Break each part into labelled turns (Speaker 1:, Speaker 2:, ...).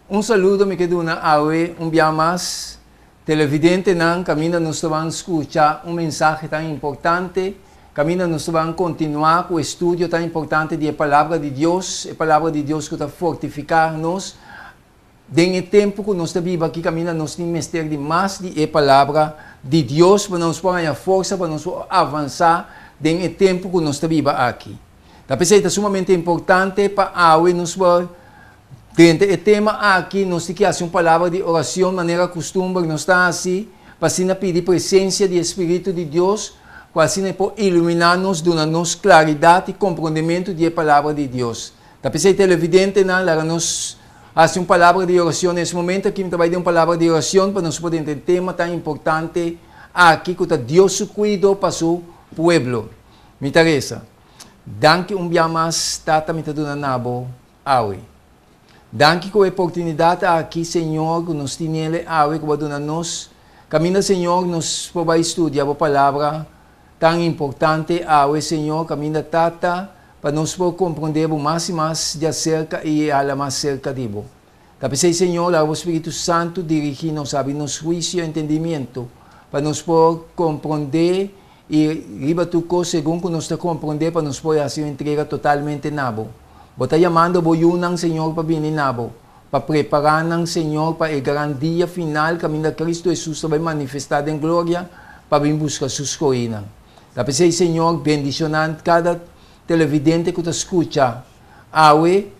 Speaker 1: Un saludo mi ke duna awe un bia mas televidentenan kaminda nos ta ban skucha un mensahe tan importante, kaminda nos ta ban kontinuá ku e studio tan importante di e Palabra di Dios, e Palabra di Dios ku ta fortifiká nos den e tempu ku nos ta biba aki kaminda nos tin mester di mas di e Palabra di Dios pa nos por haña forsa pa nos por avansá den e tempu ku nos ta biba aki. Ta p'esei ta sumamente importante pa awe nos por Drenta e tema aki nos tin ki hasi un palabra di oracion manera custumber nos ta hasi pa asina pidi presencia di e Spiritu di Dios cu asina e por ilumina nos duna nos claridad y comprondemento di e palabra di Dios. Ta p'esey televidentenan laga nos hasi un palabra di oracion na es momento aki mi ta bay den un palabra di oracion pa nos por drenta e tema tan importante aki cu ta Dios su cuido pa su pueblo. Mi ta reza. Danki un bia mas Tata mi ta duna na bo. Awe. Danki ku e oportunidat aki, Señor, ku nos tin el awe ku bo a duna nos. Kaminda, Señor, nos por bai studia bo Palabra tan importante awe, Señor, kaminda Tata, pa nos por komprondé bo mas i mas djaserka i hala mas serka di bo. Ta p'esei, Señor, laga bo Spiritu Santu dirigí nos, habri nos huisio i entendimiento, pa nos por komprondé I riba tur kos, segun ku nos ta komprondé pa nos por hasi un entrega totalmente na Bo. Bo ta yamando Bo yunan, Señor, pa bini na Bo, pa prepará nan, Señor, pa e gran dia final kaminda Kristu Hesus ta bai manifestá den gloria pa bin buska Su skohinan. Ta p'esei, Señor, bendishoná kada televidente ku ta skucha awe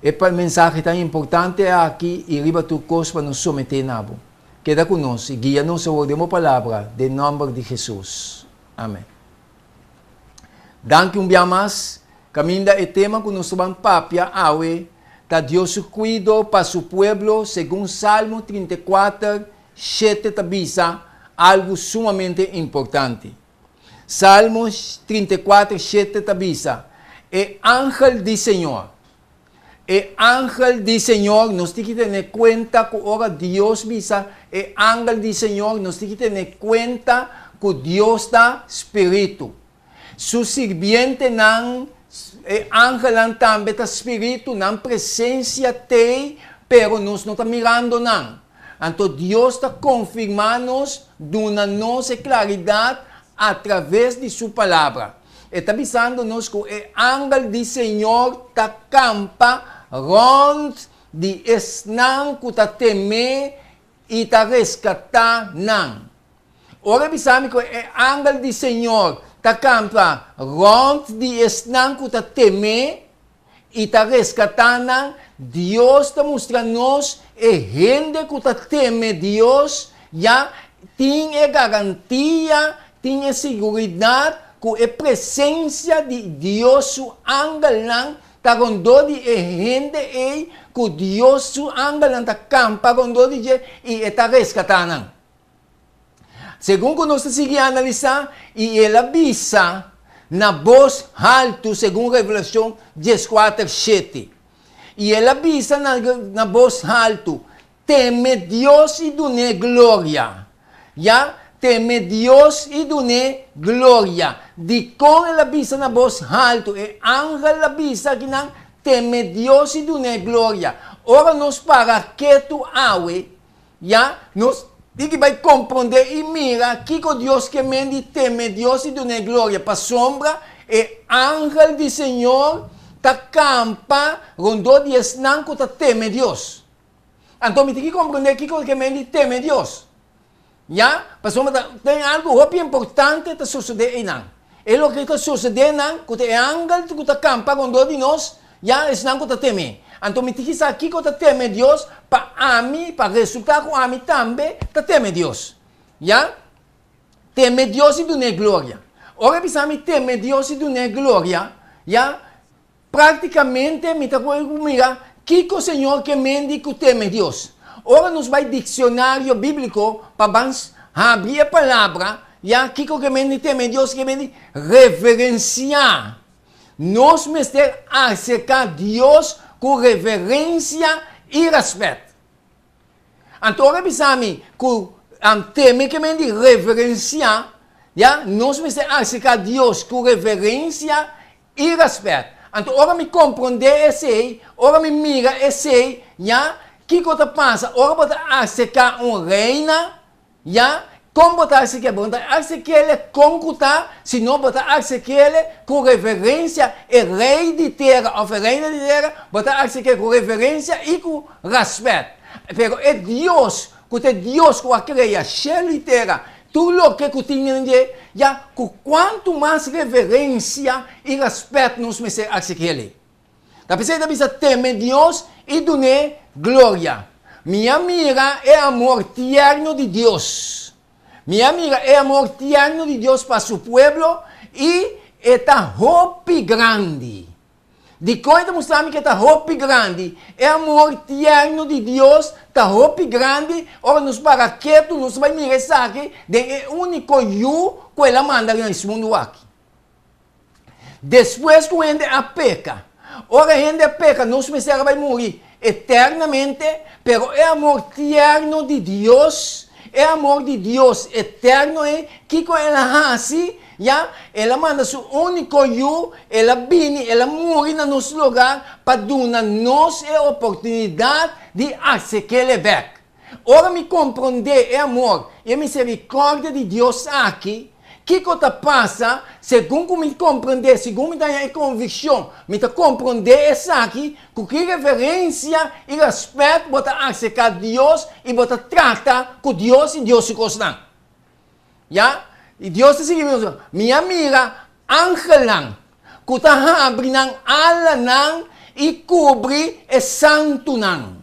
Speaker 1: e mensahe tan importante aki i riba tur kos pa nos someté na Bo. Keda ku nos i guia nos awor den bo palabra, den nòmber di Hesus. Amen. Danki un bia mas. Kaminda e tema ku nos ta ban papia awe ta Dios su kuido pa su pueblo segun Salmo 34, 7 ta bisa algu sumamente importante. Salmo 34, 7 ta bisa, E angel di Señor. E angel di Señor, nos tin ki tene kuenta ku ora Dios bisa e angel di Señor, nos tin ki tene kuenta ku Dios ta spiritu. Su sirbientenan, e angelnan tambe ta spiritu, nan presensia t'ei, pero nos no ta mirando nan. Anto Dios ta konfirmá nos, duna nos e klaridat atraves di su Palabra. E ta bisando nos ku e angel di Señor ta kampa rònt di esnan ku ta tem'é i ta reskatá nan. Ora e bisa mi ku e angel di Señor ta kampa rònt di esnan ku ta tem'é i ta reskatá nan, Dios ta mustra nos e hende ku ta teme Dios ya tin e garantia, tin e siguridat ku e presensia di Dios su angelnan ta rondó di e hende ei, ku Dios su angelnan ta kampa rondó di dje i e ta reskatá nan. Segun ku nos ta sigui analisá, i el a bisa na bos haltu, segun Revelashon 14, 7. I el a bisa na na bos haltu, Teme Dios i dun'é gloria. Ya, teme Dios i dun'é gloria. Dikon el a bisa na bos haltu? E angel a bisa akinan, Teme Dios i dun'é gloria. Ora nos para ketu awe, Ya, nos tin ki bai komprondé i mira kiko Dios ke men di teme Dios i dun'é gloria, pasobra e angel di Señor ta kampa rondó di esnan ku ta teme Dios. Anto mi tin ki komprondé kiko ke men di teme Dios. Ya, pasobra ta tin algu hopi importante ta sosodé einan. E loke ta sosodé nan, ku ta e angel ku ta kampa rondó di nos, ya, esnan ku ta tem'é. Anto mi tin ki sa kiko ta teme Dios pa ami, pa resultá ku ami tambe ta teme Dios. Ya, teme Dios i dun'é gloria. Ora e bisa mi teme Dios i dun'é gloria, ya, Práktikamente mi ta por mira kiko Señor ke mendi ku teme Dios. Ora nos bai diksionario bíbliko pa ban habri e palabra, ya, kiko ke mendi teme Dios ke mendi reverensiá. Nos mester aserká Dios ku reverensia i rèspèt. Anto ora bisa mi ku teme ke men di reverensiá, ya, nos mester aserká Dios ku reverensia i rèspèt. Anto ora mi komprondé esei, ora mi mira esei, ya, Kiko ta pasa ora bo ta aserká un reina? Ya, kon bo ta aserk'é? Bo no ta aserk'é kon ku ta, sino bo ta aserk'é ku reverensia e rei di tera òf e reina di tera, bo ta aserk'é ku reverensia i ku rèspèt. Pero e Dios ku ta e Dios ku a krea shelu i tera, tur loke ku tin den dje, ya, ku kuantu mas reverensia i rèspèt nos mester aserk'é. Ta p'esei ta bisa teme Dios i dun'é gloria. Mi a mira e amor tierno di Dios. Mi a mira e amor tierno di Dios pa su pueblo i e ta hopi grandi. Dikon e ta mustra mi ku e ta hopi grandi? E amor tierno di Dios ta hopi grandi ora nos para ketu nos bai mira esaki den e úniko Yu ku el a manda na es mundu aki. Despues ku hende a peka. Ora hende a peka, nos mester a bai muri eternamente, pero e amor tierno di Dios, e amor di Dios eterno ei, kiko el a hasi? Ya, el a manda su úniko Yu, el a bini, el a muri na nos lugar pa duna nos e oportunidat di aserk'El bèk. Ora mi komprondé e amor i e miserikòrdia di Dios aki, kiko ta pasa? Segun ku mi komprondé, segun mi ta haña e konvikshon, mi ta komprondé esaki, ku ki reverensia i rèspèt bo ta aserká Dios i bo ta trata ku Dios i Dios su kosnan. Ya, i Dios ta sigui bisa, Mi a mira angelnan ku ta habri nan alanan i kubri e santunan.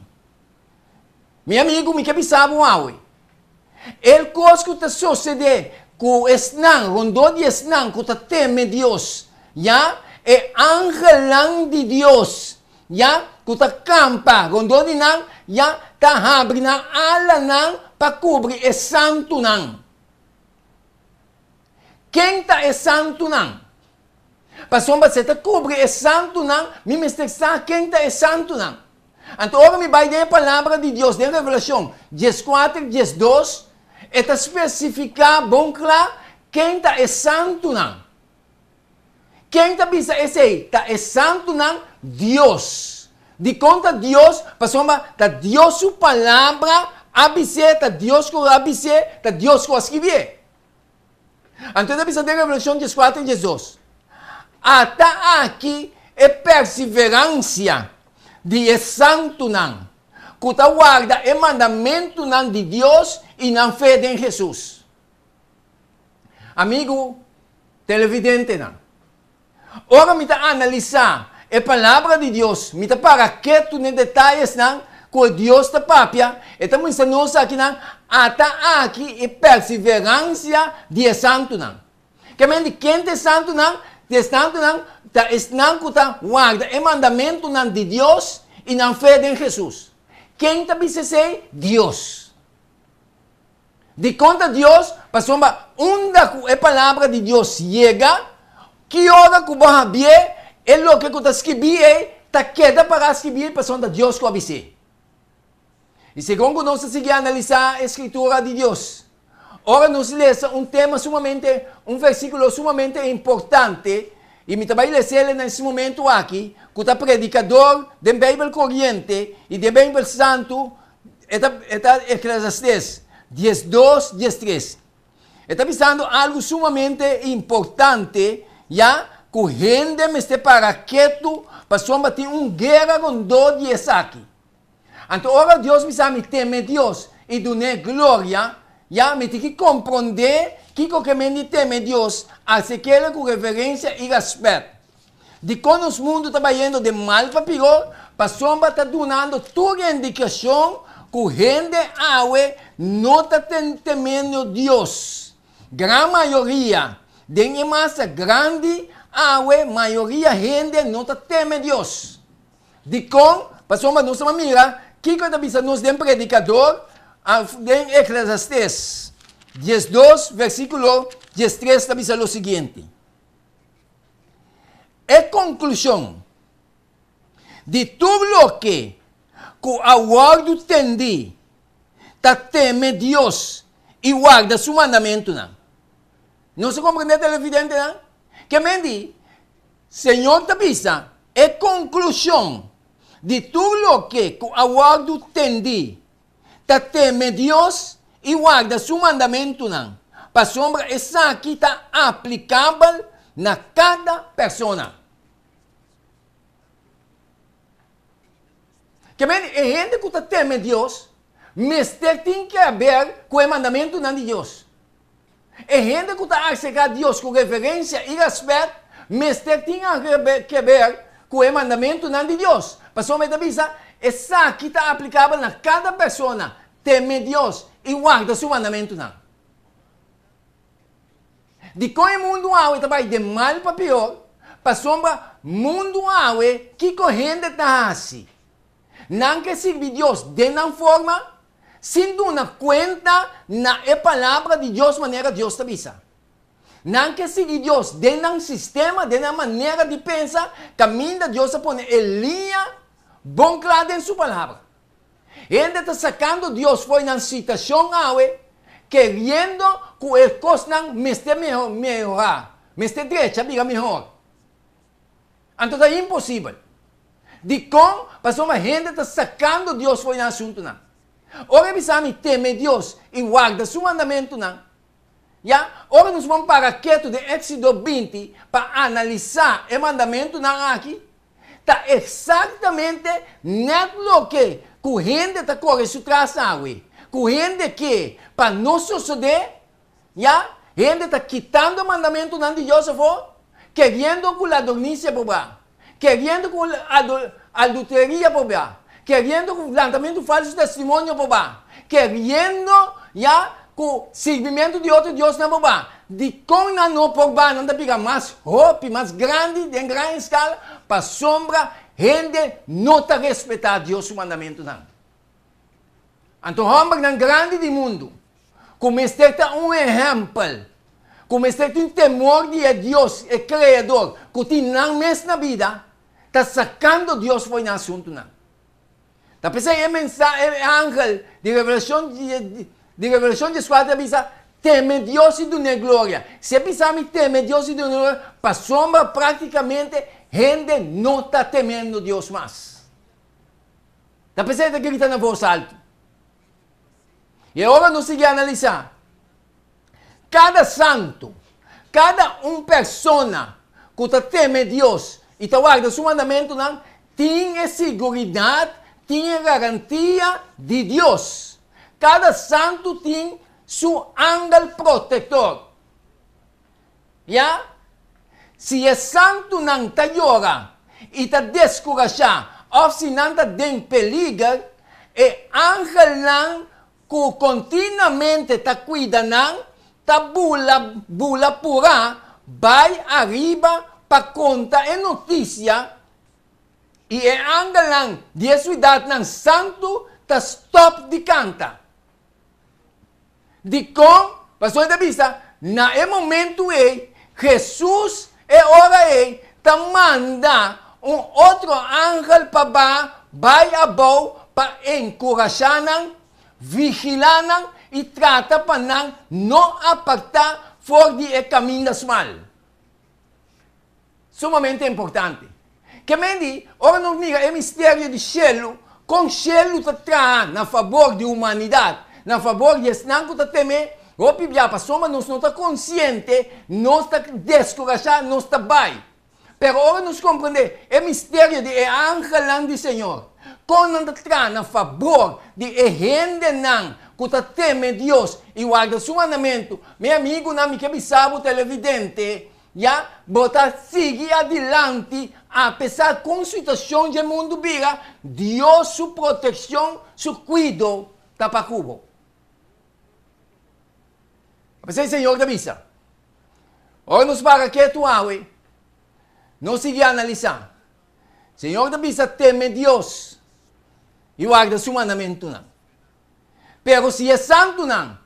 Speaker 1: Mi amigu, mi ke bisa bo awe, el kos ku ta sosede ku esnan, rondó di esnan ku ta teme Dios, ya, e angelnan di Dios, ya, ku ta kampa rondó di nan, ya, ta habri nan alanan pa kubri e santunan. Ken ta e santunan? Pasobra si e ta kubri e santunan, mi mester sa ken ta e santunan. Anto ora mi bai den e Palabra di Dios, den Revelashon dieskuater, diesdos, e ta spesifiká bon kla ken ta e santunan. Ken ta bisa esei? Ta e santunan Dios. Dikon ta Dios? Pasobra ta Dios su Palabra a bis'é, ta Dios ku a bis'é, ta Dios ku a skibié. Anto e ta bisa den Revelashon dieskuater, diesdos, Ata aki e perseveransia di e santunan ku ta warda e mandamentunan di Dios i nan fe den Hesus. Amigu televidentenan, ora mi ta analisá e Palabra di Dios, mi ta para ketu n'e detayesnan ku e Dios ta papia, e ta muestra nos akinan, ata aki e perseveransia di e santunan. Ke men di ken ta e santunan? E santunan ta esnan ku ta warda e mandamentunan di Dios i nan fe den Hesus. Ken ta bisa esei? Dios. Dikon ta Dios? Pasobra unda ku e palabra di Dios yega, ki ora ku bo habié, e loke ku ta skibí ei ta keda pará skibí pasobra ta Dios ku a bis'é. I segun ku nos ta sigui analisá e Skritura di Dios, ora nos lesa un tema sumamente, un versíkulo sumamente importante, i mi ta bai les'el na es momentu aki, ku ta Predikador den Beibel Koriente i den Beibel Santu, e ta, e ta Eklesiastes diesdos, diestres. E ta bisando algu sumamente importante, ya ku hende mester para ketu pasobra tin un guera rondó di esaki. Anto ora Dios bisa mi teme Dios i dun'é gloria, ya mi tin ki komprondé kiko ke men di teme Dios, aserk'el ku reverensia i rèspèt. Dikon nos mundu ta bayendo den mal pa pior? Pasobra ta dunando tur indikashon ku hende awe no ta temendo Dios. Gran mayoria, den e masa grandi awe mayoria hende no ta teme Dios. Dikon? Pasobra nos ta mira kiko e ta bisa nos den Predikador, den Eklesiastes diesdos versíkulo diestres ta bisa lo siguiente, E konklushon di tur loke ku a wòrdu tendí ta teme Dios i warda su mandamentunan. Nos a komprendé televidentenan? Ke men di, Señor ta bisa, e konklushon di tur loke ku a wòrdu tendí ta teme Dios i warda su mandamentunan, pasobra esaki ta aplikabel na kada persona. Ke men, e hende ku ta teme Dios mester tin ke haber ku e mandamentunan di Dios. E hende ku ta aserká Dios ku reverensia i rèspèt mester tin ke ber ku e mandamentunan di Dios. Pasobra e ta bisa, Esaki ta aplikabel na kada persona, teme Dios i warda su mandamentunan. Dikon e mundu awe ta bai den mal pa pior? Pasobra mundu awe kiko hende ta hasi? Nan ke sirbi Dios den nan forma, sin duna kuenta na e Palabra di Dios manera Dios ta bisa. Nan ke sigui Dios den nan sistema, den nan manera di pensa, kaminda Dios a pone e liña bon kla den su Palabra. Hende ta sakando Dios fo'i nan situashon awe, keriendo ku e kosnan mester mehorá, mester drecha bira mihor. Anto ta imposibel. Dikon? Pasobra hende ta sakando Dios for di nan asuntunan. Ora e bisa mi teme Dios i warda su mandamentunan, ya, ora nos ban para ketu den Éxodo 20 pa analisá e mandamentunan aki, ta eksaktamente nèt loke ku hende ta kore su tras awe, ku hende ke pa no sosodé, Ya, hende ta kitando mandamentunan di Dios afó, keriendo ku ladronisia por bra, keriendo ku adulteria por bra, keriendo ku lantamentu falsu testimonio por bra, keriendo, ya, ku sirbimentu di otro diosnan por bra. Dikon nan no por bra? Nan ta bira mas hopi, mas grandi, den gran eskala, pasobra hende no ta respetá Dios su mandamentunan. Anto hòmbernan grandi di mundu ku mester ta un ehèmpel, ku mester tin temor di e Dios, e Kreador, ku tin nan mes na bida, ta sakando Dios for di nan asuntunan. Ta p'esei e mensa, e angel di Revelashon di Revelashon dieskuater a bisa, Teme Dios i dun'é gloria. Si e bisa mi teme Dios i dun'é gloria, pasobra práktikamente hende no ta temendo Dios mas. Ta p'esei e ta grita na vos altu. I ora nos sigui analisá, kada santu, kada un persona ku ta teme Dios i ta warda su mandamentunan, tin e siguridat, tin e garantia di Dios. Kada santu tin su angel protektor. Ya, si e santunan ta yora i ta deskurashá òf si nan ta den peliger, e angelnan ku kontinuamente ta kuida nan ta bula bula purá bai ariba pa konta e notisia, i e angelnan di e siudatnan santu ta stòp di kanta. Dikon? Pasobra e ta bisa, na e momentu ei, Hesus e ora ei ta manda un otro angel pa ba bai abou pa enkurashá nan, vigilá nan i trata pa nan no apartá for di e kaminda smal. Sumamente importante. Ke men di, ora nos mira e misterio di shelu, kon shelu ta traha na fabor di humanidat, na fabor di esnan ku ta tem'é, hopi bia pasobra nos no ta konsiente, nos ta deskurashá, nos ta bai. Pero ora nos komprendé e misterio di e angelnan di Señor, kon nan ta traha na fabor di e hendenan ku ta teme Dios i warda su mandamentu, mi amigunan, mi ke bisa bo televidente, Ya bo ta sigui adilanti apesar kon situashon dje mundu bira, Dios su protekshon, su kuido ta pa ku bo. P'esei Señor ta bisa, ora nos para ketu awe, nos sigui analisá. Señor ta bisa teme Dios i warda su mandamentunan. Pero si e santunan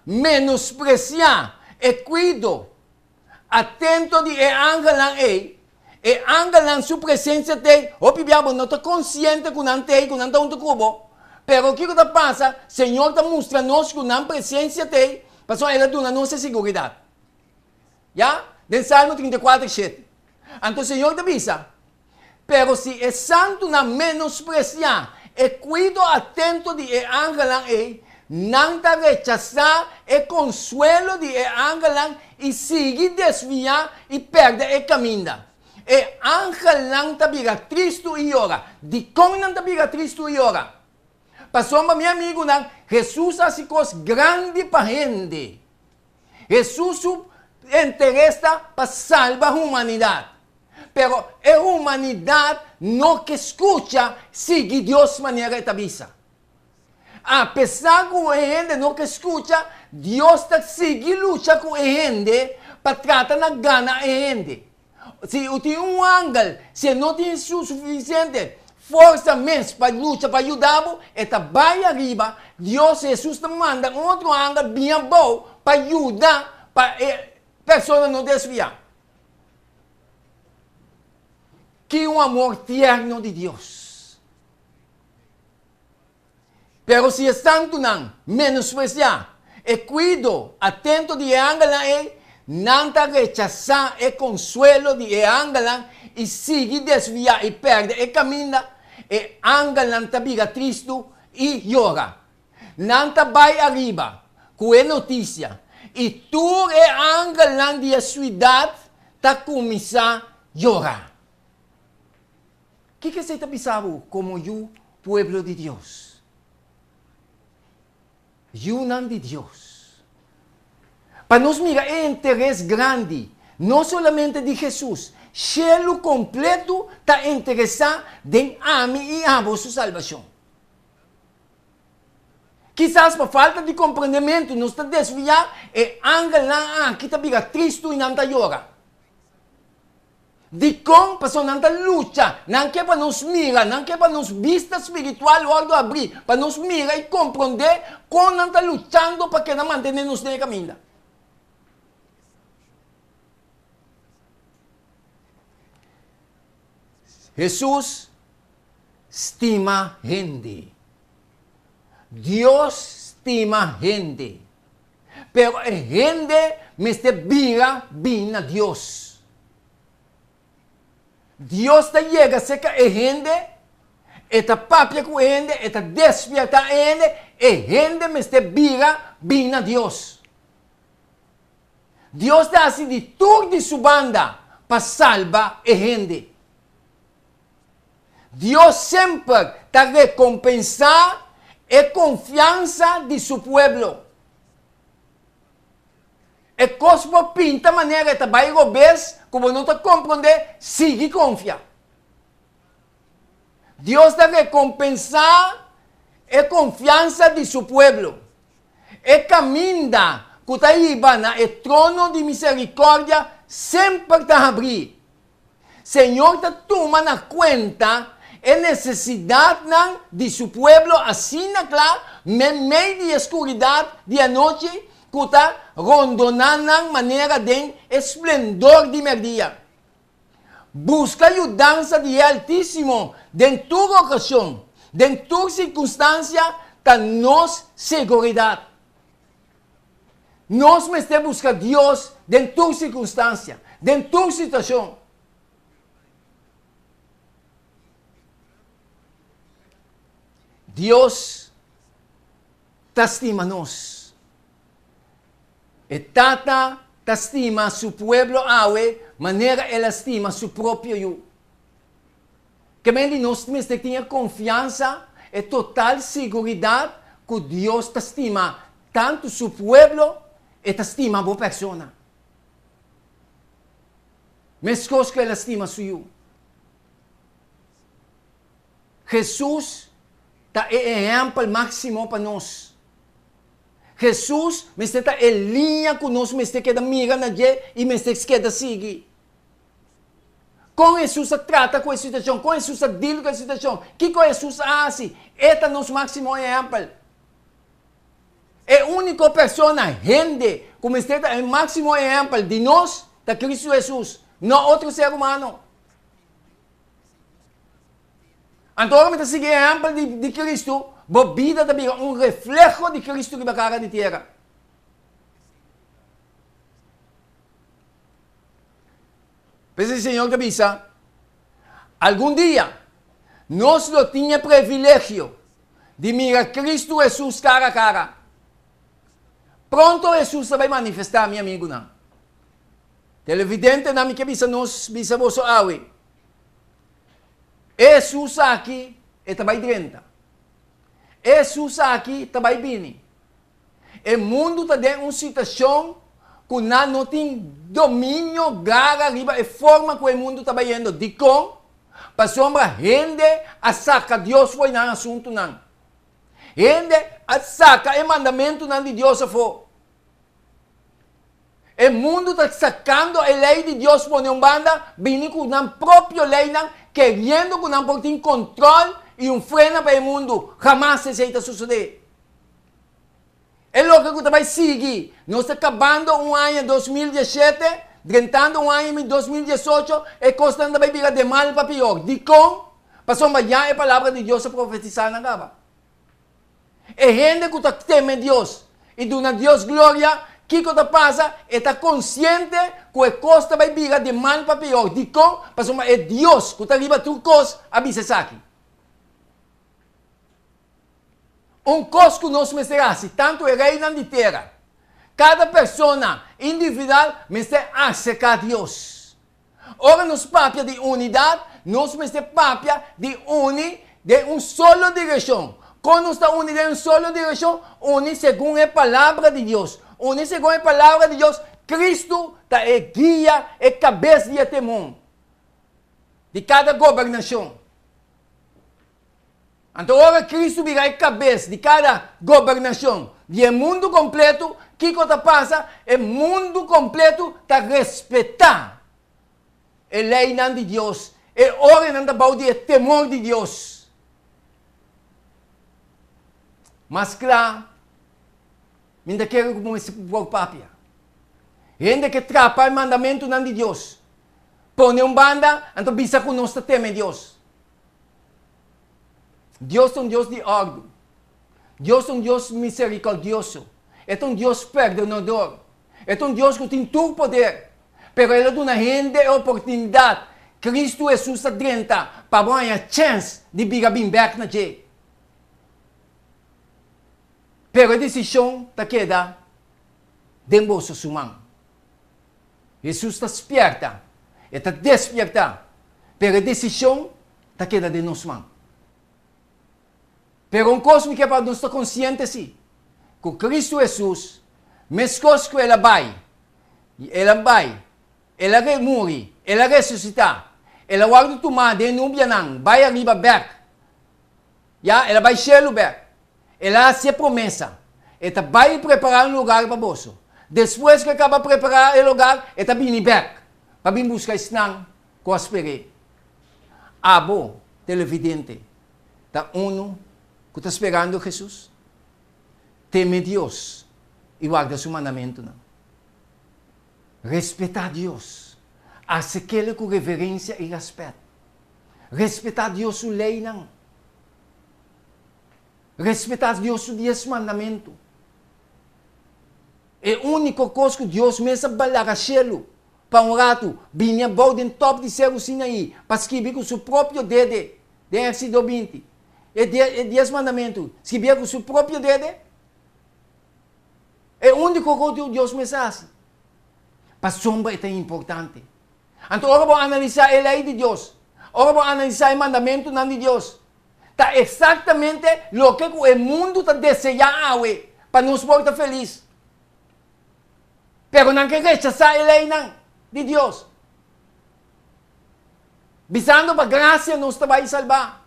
Speaker 1: menospresiá e kuido Atento di e angelnan ei, e angelnan su presencia t'ei, hopi bia bo no ta consciente cu nan t'ei, cu nan ta hunto cu bo, pero kico ta pasa, Señor ta mustra nos cu nan presencia t'ei, pasobra El a duna nos e siguridad. Ya, den Salmo 34, 7. Anto Señor ta bisa. Pero si e santunan menospresiá e kuido atento di e angelnan ei, nan ta rechasá e konsuelo di e angelnan i sigui desviá i pèrdè e kaminda. E angelnan ta bira tristu i yora. Dikon nan ta bira tristu i yora? Pasobra, mi amigunan, Hesus a hasi kos grandi pa hende. Hesus su interes ta pa salba humanidat. Pero e humanidat no ke skucha sigui Dios manera e ta bisa. Apesar ku e hende no ke skucha, Dios ta sigui lucha ku e hende pa trata na gana e hende. Si u tin un angel, si e no tin su sufisiente forsa mes pa lucha pa yuda bo, e ta bai ariba, Dios Hesus ta manda un otro angel bin abou pa yuda pa e persona no desviá. Ki un amor tierno di Dios! Pero si e santunan menospresiá e kuido atento di e angelnan ei, nan ta rechasá e konsuelo di e angelnan i sigui desviá i pèrdè e kaminda, e angelnan ta bira tristu i yora. Nan ta bai ariba ku e notisia, i tur e angelnan di e siudat ta kuminsá yora. Kiko esei ta bisa bo komo yu pueblo di Dios? Yunan di Dios. Pa nos mira e interes grandi, no solamente di Hesus, shelu kompletu ta interesá den ami i abo su salbashon. Kisas pa falta di komprendementu nos ta desviá, e angelnan aki ta bira tristu i nan ta yora. Dikon? Pasobra nan ta lucha, nan ke pa nos mira, nan ke pa nos bista spiritual wòrdu abrí, pa nos mira i komprondé kon nan ta luchando pa keda mantené nos den e kaminda. Hesus stima hende. Dios stima hende. Pero e hende mester bira bin na Dios. Dios ta yega serka e hende, e ta papia ku e hende, e ta despierta e hende, e hende mester bira bin na Dios. Dios ta hasi di tur di su banda pa salba e hende. Dios semper ta rekompensá e konfiansa di su pueblo. E kos por pinta manera e ta bai robes ku bo no ta komprondé, sigui konfia. Dios ta rekompensá e konfiansa di su pueblo. E kaminda ku ta hiba na e trono di miserikòrdia semper ta habrí. Señor ta tuma na kuenta e nesesidatnan di su pueblo asina kla meimei di e skuridat di anochi ku ta rondoná nan manera den e splendor di mèrdia. Buska yudansa di e Altísimo den tur okashon, den tur sirkunstansia ta nos seguridat. Nos mester buska Dios den tur sirkunstansia, den tur situashon. Dios ta stima nos. E Tata ta stima su pueblo awe manera el a stima su propio Yu. Ke men di nos mester tin e konfiansa, e total siguridat ku Dios ta stima tantu su pueblo, e ta stima bo persona. Meskos ku el a stima su yu. Hesus ta e ehèmpel máksimo pa nos. Hesus mester ta e liña ku nos mester keda mira na dje i mester keda sigui. Kon Hesus a trata ku e situashon? Kon Hesus a dil ku e situashon? Kiko Hesus a hasi? E ta nos máksimo ehèmpel. E úniko persona, hende, ku mester ta e máksimo ehèmpel di nos ta Kristu Hesus, no otro ser humano. Anto ora mi ta sigui e ehèmpel di di Kristu, bo bida ta bira un refleho di Kristu riba kara di tera. P'esei Señor ta bisa, Algun dia, nos lo tin e privilegio di mira Kristu Hesus kara kara. Pronto Hesus ta bai manifestá, mi amigunan. Televidentenan, mi ke bisa nos, bisa boso awe, e Hesus aki, e ta bai drenta. E Hesus aki ta bai bini. E mundu ta den un situashon ku nan no tin dominio gara riba e forma ku e mundu ta bayendo. Dikon? Pasobra hende a saka Dios for nan asuntunan. Hende a saka e mandamentunan di Dios afó. E mundu ta sakando e lei di Dios pone un banda, bini ku nan propio leinan, keriendo ku nan por tin kontròl i un frena pa e mundu. Hamas esei ta sosodé. E loke ku ta bai sigui, nos ta kabando un aña 2017, drentando un aña 2018, e kosnan ta bai bira de mal pa pior. Dikon? Pasobra ya e palabra di Dios a profetisá nan kaba. E hende ku ta teme Dios i duna Dios gloria, kiko ta pasa? E ta konsiente ku e kos ta bai bira di mal pa pior. Dikon? Pasobra e Dios ku ta riba tur kos a bisa esaki. Un kos ku nos mester hasi, tantu e reinan di tera, kada persona individual mester aserká Dios. Ora nos papia di unidat, nos mester papia di uni den un solo direkshon. Kon nos ta uni den un solo direkshon? Uni segun e Palabra di Dios. Uni segun e Palabra di Dios, Kristu ta e guia, e kabes di e temon di kada gobernashon. Anto ora Kristu bira e kabes di kada gobernashon di e mundu kompletu, kiko ta pasa? E mundu kompletu ta respetá e leinan di Dios, e órdennan ta bou di e temor di Dios. Mas kla, mi ta kere ku bo mester por papia. Hende ke trapa e mandamentunan di Dios, pone un banda, anto bisa ku nos ta teme Dios. Dios ta un Dios di òrdu. Dios ta un Dios miserikòrdioso. E ta un Dios perdonador. E ta un Dios ku tin tur poder. Pero el a duna hende e oportunidat. Kristu Hesus ta drenta pa bo haña chèns di bira bin bèk na dje. Pero e desishon ta keda den boso su man. Hesus ta spièrta, e ta despiertá, pero e desishon ta keda den nos man. Pero un kos mi ke pa nos ta konsiente si, ku Kristu Hesus, meskos ku el a bai, el a bai, el a muri, el a resusitá, el a wòrdu tumá den e nubianan bai ariba bèk, ya, el a bai shelu bèk, El a hasi e promesa. E ta bai prepará un lugar pa boso. Despues ku e kaba prepará e lugar, e ta bini bèk pa bin buska esnan ku a sper'é. Abo, televidente, ta unu ku ta sperando Hesus? Teme Dios i warda su mandamentunan. Respetá Dios. Aserk'El ku reverensia i rèspèt. Respetá Dios su leinan. Respetá Dios su dies mandamentu. E úniko kos ku Dios mes a balaga shelu pa un ratu, bini abou den tòp di Seru Sinaí pa skibi ku su propio dede den Éksido 20. E e dies mandamentu, skibié ku su propio dede. E úniko kos ku Dios mes a hasi. Pasobra e ta importante. Anto ora bo analisá e lei di Dios, ora bo analisá e mandamentunan di Dios, Ta eksaktamente loke ku e mundu ta deseá awe pa nos por ta felis. Pero nan ke rechasá e leinan di Dios, bisando pa grasia nos ta bai salbá.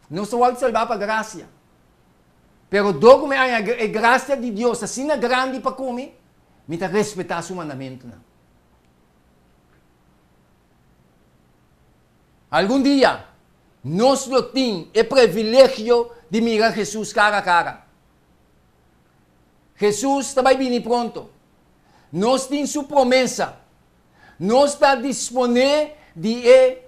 Speaker 1: Nos ta wòrdu salbá pa grasia. Pero dor ku mi haña e grasia di Dios asina grandi pa ku mi, mi ta respetá su mandamentunan. Algun dia, nos lo tin e privilegio di mira Hesus kara kara. Hesus ta bai bini pronto. Nos tin su promesa. Nos ta disponé di e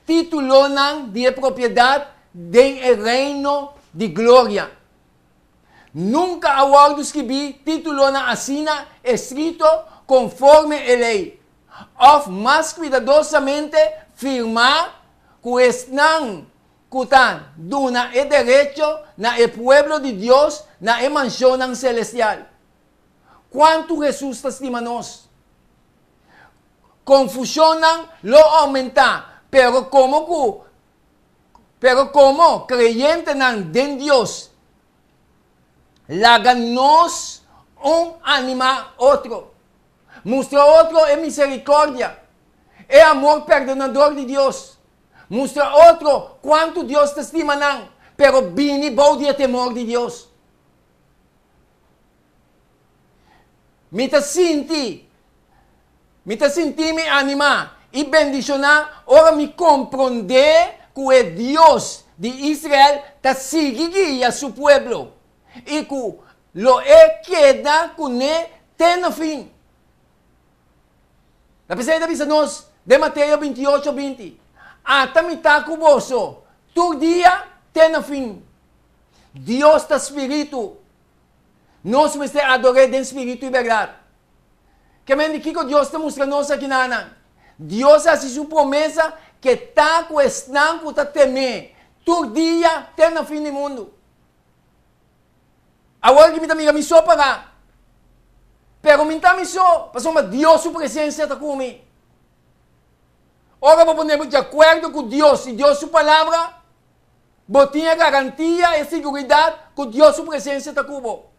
Speaker 1: títulonan di e propiedat den e Reino di gloria. Nunka a wòrdu skibí títulonan asina eskrito konforme e lei. Òf mas kuidadosamente firmá ku esnan ku ta duna e derecho na e pueblo di Dios na e manshonnan selestial. Kuantu Hesus ta stima nos! Konfushonnan lo oumentá, pero komo ku pero komo kreyentenan den Dios, laga nos un animá otro. Mustra otro e miserikòrdia, e amor perdonador di Dios. Mustra otro kuantu Dios ta stima nan, pero bini bou di e temor di Dios. Mi ta sinti, mi ta sinti mi animá i bendishoná ora mi komprondé ku e Dios di Israel ta sigui guia su pueblo i ku lo e keda kuné te na fin. Ta p'esei ta bisa nos den Mateo 28, 20, Ata mi ta ku boso tur dia te na fin. Dios ta spiritu. Nos mester ador'é den spiritu i bèrdat. Ke men di kiko Dios ta mustra nos akinanan? Dios a hasi su promesa ke ta ku esnan ku ta tem'é tur dia te na fin di mundu. Awor ki mi ta mira mi so pará, pero mi n'ta mi so, pasobra Dios su presensia ta ku mi. Ora bo pone bo di akuerdo ku Dios i Dios su Palabra, bo tin e garantia, e siguridat ku Dios su presensia ta ku bo.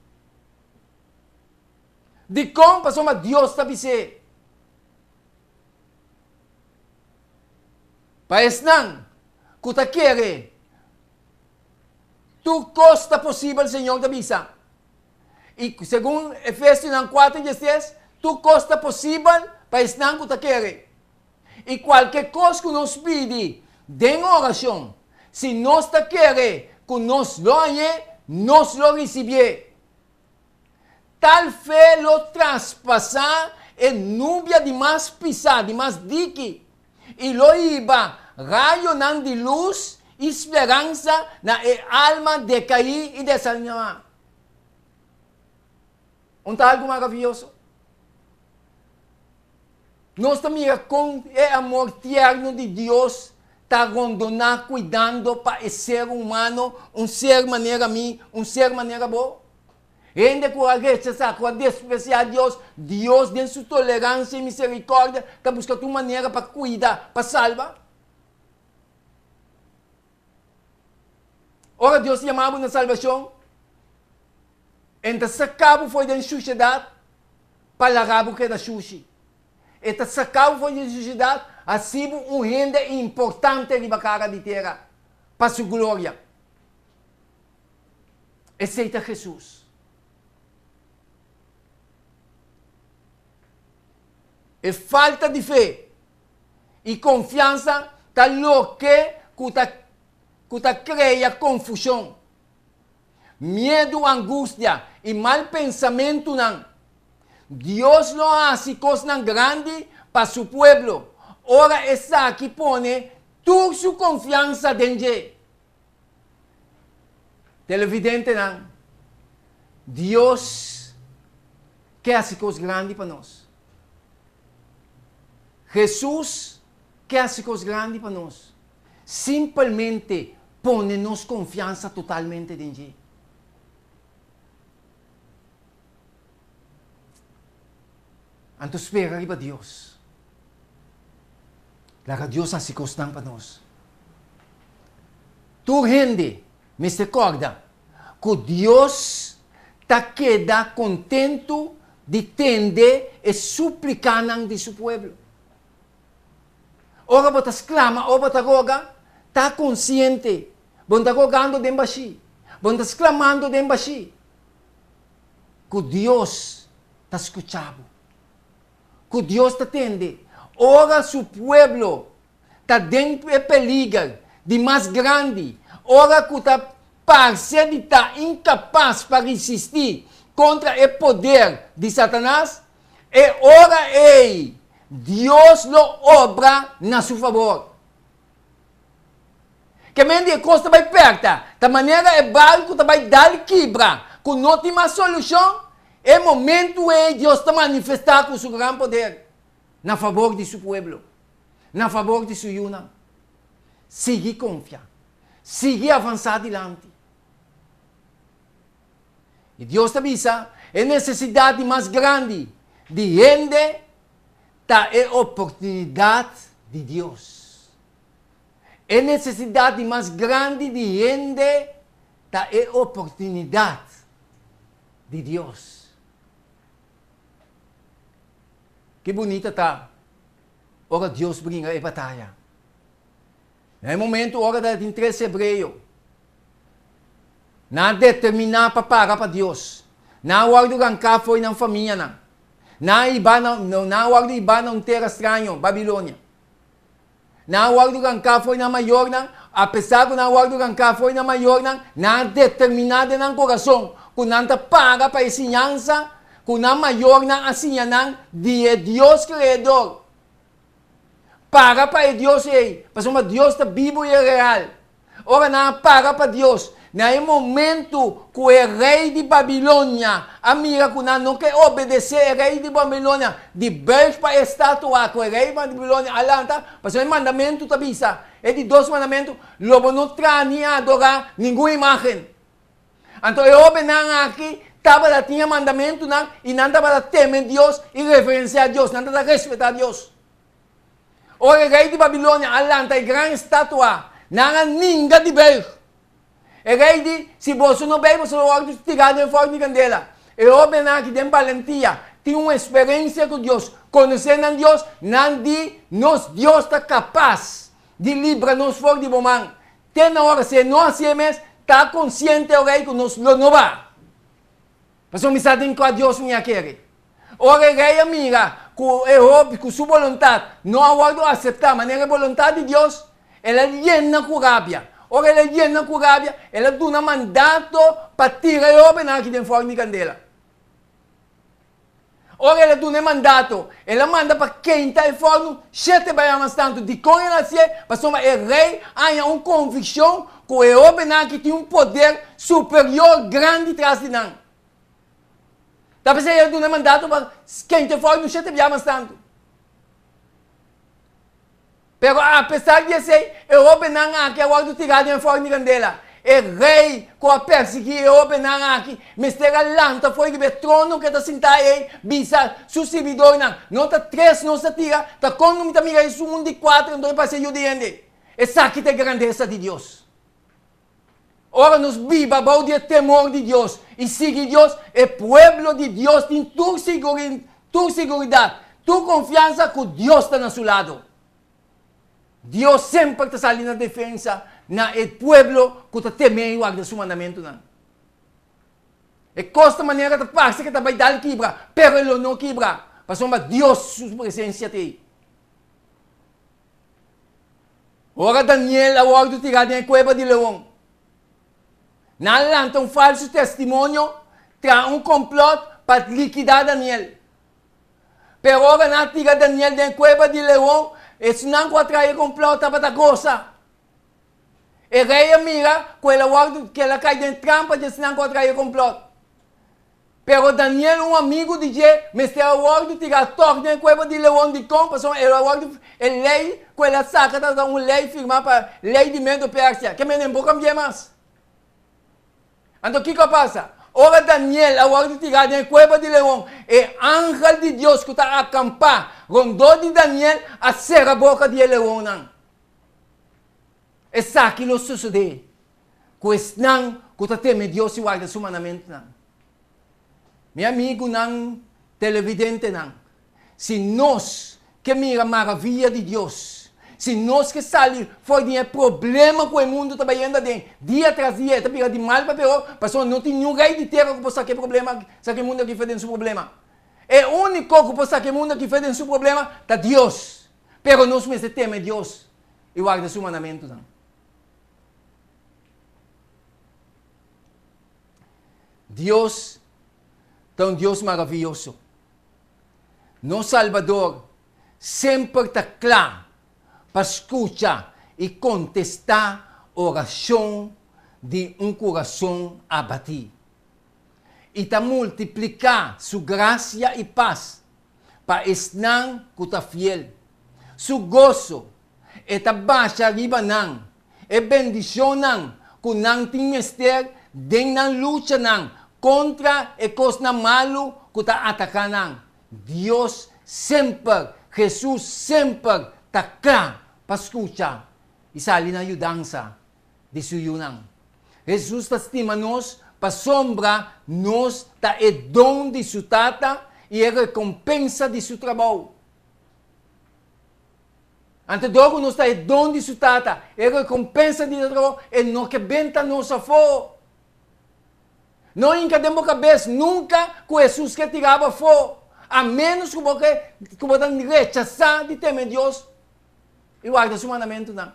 Speaker 1: Dikon? Pasobra Dios ta bis'é. Pa esnan ku ta kere Tur kos ta posibel, Señor ta bisa. I segun Efesionan kuater diestres, tur kos ta posibel pa esnan ku ta kere. I kualke kos ku nos pidi den orashon, si nos ta kere ku nos lo hañ'é, nos lo risibié. Tal fe lo traspasá e nubia di mas pisá, di mas diki, i lo hiba rayonan di lus i speransa na e alma dekaí i desanimá. Un ta algu maravioso? Nos ta mira kon e amor tierno di Dios ta rondoná kuidando pa e ser humano, un ser manera mi, un ser manera bo. Hende ku a rechasá, ku a despresiá Dios, Dios den su toleransia i miserikòrdia ta buska tur manera pa kuida, pa salba. Ora Dios yama bo na salbashon, E ta saka bo for den shushedat pa laga bo keda shushi. E ta saka bo for den shushedat hasi bo un hende importante riba kara di tera pa su gloria. Esei ta Hesus. E falta di fe i konfiansa ta loke ku ta ku ta krea konfushon. Miedu, angustia i mal pensamentunan. Dios lo hasi kosnan grandi pa su pueblo ora esaki pone tur su konfiansa den dje. Televidentenan, Dios ke hasi kos grandi pa nos. Hesus ke hasi kos grandi pa nos. Simpelmente pone nos konfiansa totalmente den dje. Anto spera riba Dios. Laga Dios hasi kosnan pa nos. Tur hende mester kòrda ku Dios ta keda kontentu di tende e suplikanan di su pueblo. Ora bo ta sklama ora bo ta roga, ta konsiente bo no ta rogando den bashí, bo no ta sklamando den bashí, ku Dios ta skucha bo, ku Dios ta tende. Ora su pueblo ta den e peliger di mas grandi, ora ku ta parse di ta inkapas pa risistí kontra e poder di Satanas, E ora ei Dios lo obra na su fabor. Ke men di e kos ta bai pèrta, ta manera e barku ta bai dal kibra, ku no tin mas solushon, e momentu ei Dios ta manifestá ku su gran poder. Na fabor di su pueblo, na fabor di su yunan. Sigui konfia, sigui avansá dilanti. I Dios ta bisa, e nesesidat di mas grandi di hende ta e oportunidat di Dios. E nesesidat di mas grandi di hende ta e oportunidat di Dios. Ki bunita ta ora Dios bringa e bataya. Na e momento ora tabatin tres hebreo, nan a determiná pa para pa Dios. Nan a wòrdu ranká fo'i nan famianan. Nan a hiba na, nan a wòrdu hibá na un tera straño, Babilonia. Nan a wòrdu ranká fo'i nan mayornan, apesar ku nan a wòrdu ranká fo'i nan mayornan, nan a determiná den nan kurason ku nan ta para pa e siñansa ku nan mayornan a siña nan di e Dios Kreador. Para pa e Dios ei, pasobra Dios ta bibu i e real. Ora nan a para pa Dios, na e momentu ku e rei di Babilonia a mira ku nan no ke obedesé e rei di Babilonia di buig pa e statua ku e rei di Babilonia a lanta, pasobra e mandamentu ta bisa, e di dos mandamentu, Lo bo no traha ni adorá ningun imágen. Anto e hóbennan aki tabata tin e mandamentunan i nan tabata teme Dios i reverensiá Dios, nan tabata respetá Dios. Ora e rei di Babilonia a lanta e gran estatua, nan a ninga di buig. E rei di, Si boso no bei, boso lo wòrdu tirá den fòrnu di kandela. E hóbennan aki den balentia tin un eksperensia ku Dios, konosé nan Dios, nan di, Nos Dios ta kapas di libra nos for di bo man. Te na ora si e no hasié mes, ta konsiente o rei ku nos lo no ba. Pasobra mi sa den kua Dios mi a kere. Ora e rei a mira ku e hopi ku su boluntat no a wòrdu aseptá manera e boluntat di Dios, el a yena ku rabia. Ora el a yena ku rabia, el a duna mandato pa tira e hóbennan aki den fòrnu di kandela. Ora el a duna e mandato, el a manda pa keinta e fòrnu shete baya mas tantu. Dikon el a hasié? Pasobra e rei a haña un konvikshon ku e hóbennan aki tin un poder superior grandi tras di nan. Ta p'esei el a duna e mandato pa keinta e fòrnu shete bia mas tantu. Pero apesar di esei, e hóbennan aki a wòrdu tirá den e fòrnu di kandela. E rei ku a persiguí e hóbennan aki mester a lanta for riba e trono ku e ta sintá ei, bisa su sirbidornan, No ta tres nos a tira, ta kon mi ta mira esun un di kuater, anto e parse yu di hende. Esaki ta e grandesa di Dios. Ora nos biba bou di e temor di Dios i sigui Dios, e pueblo di Dios tin tur tur siguridat, tur konfiansa ku Dios ta na su lado. Dios semper ta sali na defensa na e pueblo ku ta tem'é i warda su mandamentunan. E kos ta manera ta parse ku ta bai dal kibra, pero e lo no kibra, pasobra Dios su presensia ta ei. Ora Daniel a wòrdu tirá den e kueba di leon, nan a lanta un falsu testimonio, traha un kòmplòt pa likidá Daniel. Pero ora nan a tira Daniel den e kueba di leon, esnan ku a traha e kòmplòt tabata gosa. E rei a mira ku el a wòrdu, ku el a kai den trampa di esnan ku a traha e kòmplòt. Pero Daniel, un amigu di dje, mester a wòrdu tirá tòg den e kueba di leon. Dikon? Pasobra el a wòrdu, e lei ku el a saka tabata un lei firmá pa lei di Medo-Persia. Ke menen bo kambi'é mas. Anto kiko a pasa? Ora Daniel a wòrdu tirá den e kueba di leon, e angel di Dios ku ta akampá rondó di Daniel a sera boka di e leonnan. Esaki lo sosodé ku esnan ku ta teme Dios i warda su mandamentunan. Mi amigunan televidentenan, si nos ke mira maravia di Dios, si nos ke sali for di e problema ku e mundu ta bayendo aden, dia tras dia e ta bira di mal pa peor, pasobra no tin niun rei di tera ku por saka e problema, saka e mundu aki for den su problema. E úniko ku por saka e mundu aki for den su problema ta Dios. Pero nos mester teme Dios i warda su mandamentunan. Dios ta un Dios maravioso. Nos Salbador semper ta kla pa skucha i kontestá orashon di un kurason abatí i ta multipliká su grasia i pas. pa esnan ku ta fiel. Su goso, e ta basha riba nan, e bendishonnan ku nan tin mester den nan luchanan kontra e kosnan malu ku ta ataká nan. Dios semper, Hesus semper ta kla pa skucha i sali na yudansa di su yunan. Hesus ta stima nos pasobra nos ta e don di su Tata i e rekompensa di su trabou. Anto dor ku nos ta e don di su Tata, e rekompensa di su trabou, e no ke benta nos afó. No hinka den bo kabes nunka ku Hesus ke tira bo afó, a ménos ku bo ke ku bo ta rechasá di teme Dios i warda su mandamentunan.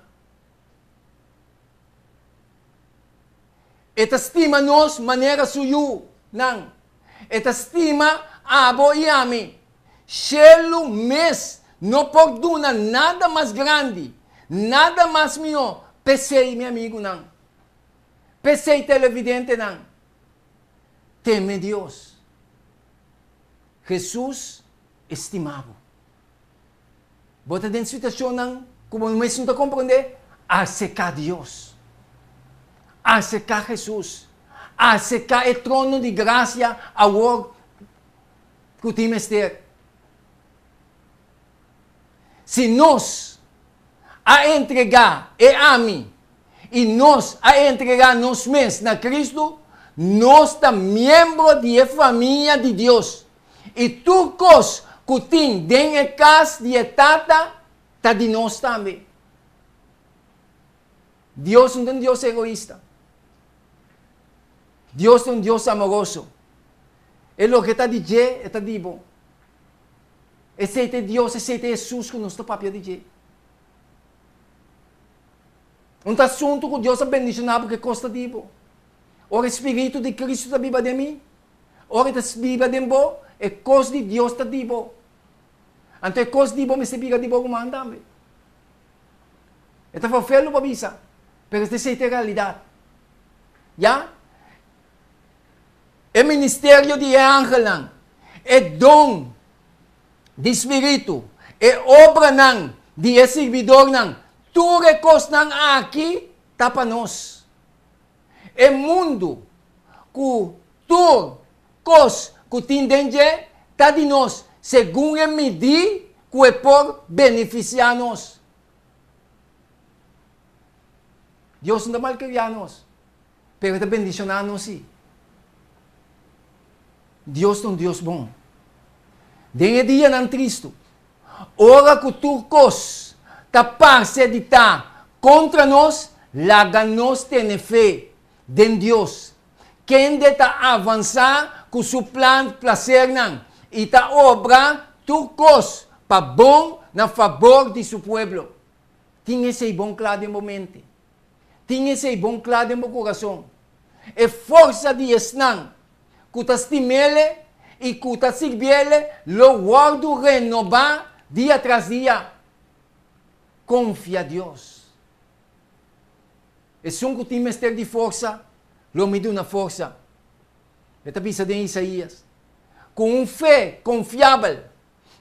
Speaker 1: E ta stima nos manera su yu nan. E ta stima abo i ami. Shelu mes no por duna nada mas grandi, nada mas mihó. P'esei, mi amigunan, p'esei, televidentenan, teme Dios. Hesus e stima bo. Bo ta den situashonnan ku bo mes no ta komprondé? Aserká Dios. Aserká Hesus. Aserká e trono di grasia awor ku tin mester. Si nos a entregá e ami i nos a entregá nos mes na Kristu, nos ta miembro di e famia di Dios. I tur kos ku tin den e kas di e Tata ta di nos tambe. Dios no ta un Dios egoista. Dios ta un Dios amoroso. E loke ta di dje, e ta di bo. Esei ta e Dios, esei ta e Hesus ku nos ta papia di dje. Un ta asuntu ku Dios a bendishoná bo ku e kos ta di bo. Ora e Spiritu di Kristu ta biba den mi, Ora e ta biba den bo, e kos di Dios ta di bo. Anto e kos di bo mester bira di bo ruman tambe. E ta ferfelu pa bisa, pero esei ta e realidat. Ya? E ministerio di e angelnan, e don di spiritu, e obranan di e sirbidornan, tur e kosnan aki ta pa nos. E mundu ku tur kos ku tin den dje ta di nos segun e midí ku e por benefisiá nos. Dios no ta malkriá nos, pero e ta bendishoná nos sí. Dios ta un Dios bon. Den e dianan tristu, ora ku tur kos ta parse di ta kontra nos, laga nos tene fe den Dios, kende ta avansá ku su plan plasernan i ta obra tur kos pa bon na fabor di su pueblo. Tin esei bon kla den bo mente. Tin esei bon kla den bo kurason. E forsa di esnan ku ta stim'Ele i ku ta sirbi'Ele lo wòrdu renobá dia tras dia. Konfia Dios. Esun ku tin mester di forsa, lo mi duna forsa. E ta bisa den Isaías. Ku un fe konfiabel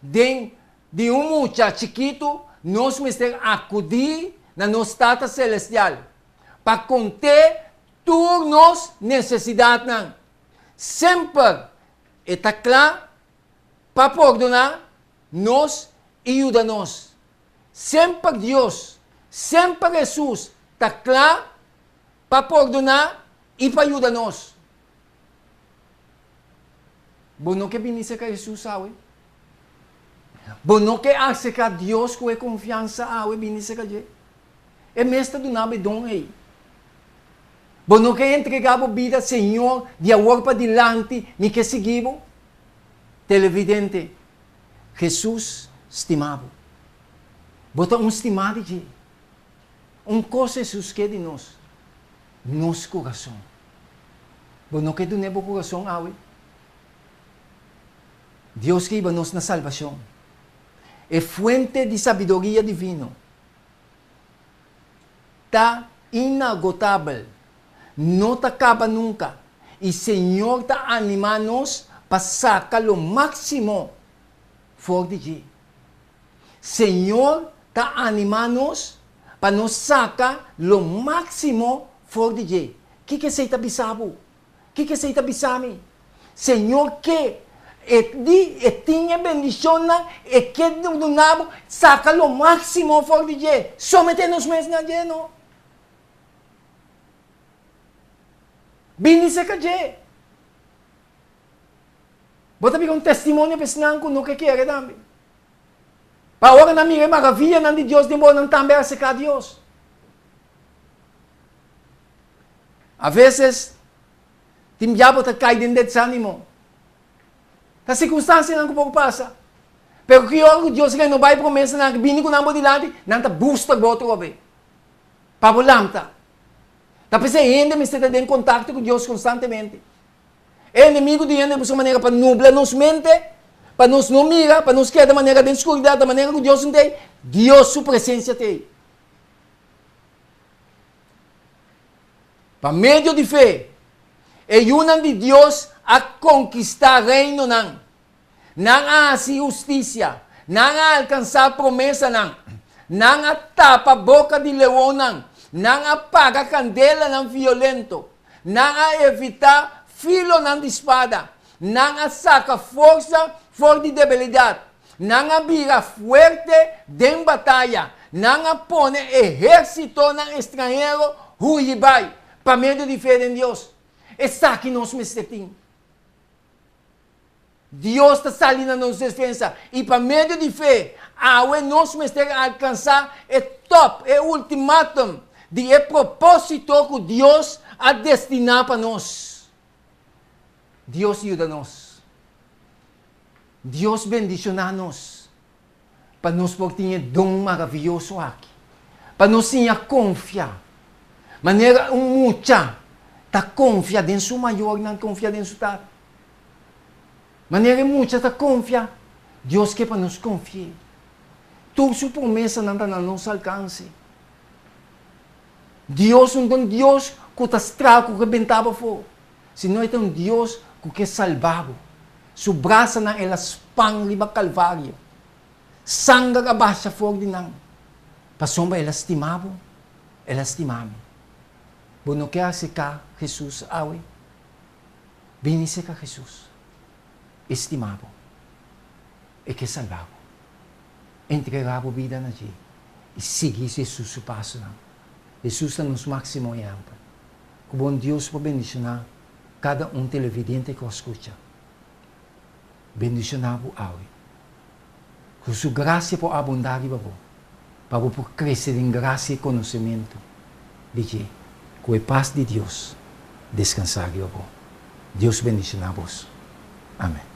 Speaker 1: den di un mucha chikitu, nos mester akudí na nos Tata Selestial pa kont'é tur nos nesesidatnan. Semper e ta kla pa pordoná nos i yuda nos. Semper Dios, semper Hesus ta kla pa pordoná i pa yuda nos. Bo no ke bini serka Hesus awe? Bo no ke aserká Dios ku e konfiansa awe bini serka dje? E mes ta duna bo e don ei. Bo no ke entregá bo bida, Señor, di awor padilanti mi ke sigui bo? Televidente, Hesus stima bo. Bo ta un stimá di dje. Un kos Hesus ke di nos, nos kurason. Bo no ke dun'é bo kurason awe? Dios ke hiba nos na salbashon. E fuente di sabiduria divino ta inagotabel, no ta kaba nunka, i Señor ta animá nos pa saka lo máksimo. for di dje. Señor ta animá nos pa nos saka lo máksimo for di dje. Kiko esei ta bisa bo? Kiko esei ta bisa mi? Señor ke e di e tin e bendishonnan, e ke duna bo, saka lo máksimo for di dje. Someté nos mes na dje, no. Bini serka dje. Bo ta bira un testimonio pa esnan ku no ke kere tambe. Pa ora nan mira e maravianan di Dios den bo, nan tambe a aserká Dios. A veces, tin bia bo ta kai den desanimo. Ta sirkunstansianan ku por pasa. Pero ki ora ku Dios renobá e promesanan aki bini ku nan bo dilanti, nan ta busta bo atrobe pa bo lamta. Ta p'esei hende mester ta den kontakto ku Dios konstantemente. E enemigu di hende buska manera pa nubla nos mente, pa nos no mira, pa nos keda manera den skuridat, ta manera ku Dios no ta ei, Dios su presensia ta ei. Pa medio di fe, e yunan di Dios a konkistá reinonan. Nan a hasi hustisia, nan a alkansá promesanan, nan a tapa boka di leonnan, nan a paga kandelanan violento, nan a evitá filonan di spada, nan a saka forsa for di debilidat, nan a bira fuerte den bataya, nan a pone ehérsitonan estranhero huyi bai pa medio di fe den Dios. Esaki nos mester tin. Dios ta sali na nos defensa i pa medio di fe, awe nos mester alkansá e tòp, e ultimatum di e propósito ku Dios a destiná pa nos. Dios yuda nos. Dios bendishoná nos pa nos por tin e don maravioso aki, pa nos siña konfia manera un mucha ta konfia den su mayornan, konfia den su tata. Manera e mucha ta konfia, Dios ke pa nos konfi'é. Tur su promesanan ta na nos alkanse. Dios no ta un Dios ku ta stra ku rebentá bo afó, sino e ta un Dios ku ke salba bo. Su brasanan el a span riba Kalvario. Sanger a basha for di nan, pasobra el a stima bo, el a stima mi. Bo no ke aserká Hesus awe? Bini serka Hesus. E stima bo. E ke salba bo. Entregá bo bida na dje i sigui Hesus su pasonan. Hesus ta nos máksimo ehèmpel. Ku bon Dios por bendishoná kada un televidente ku a skucha. Bendishoná bo awe. Ku su grasia por abundá riba bo, pa bo por krese den grasia i konosementu di dje. Ku e pas di Dios deskansá riba bo. Dios bendishoná bos. Amen.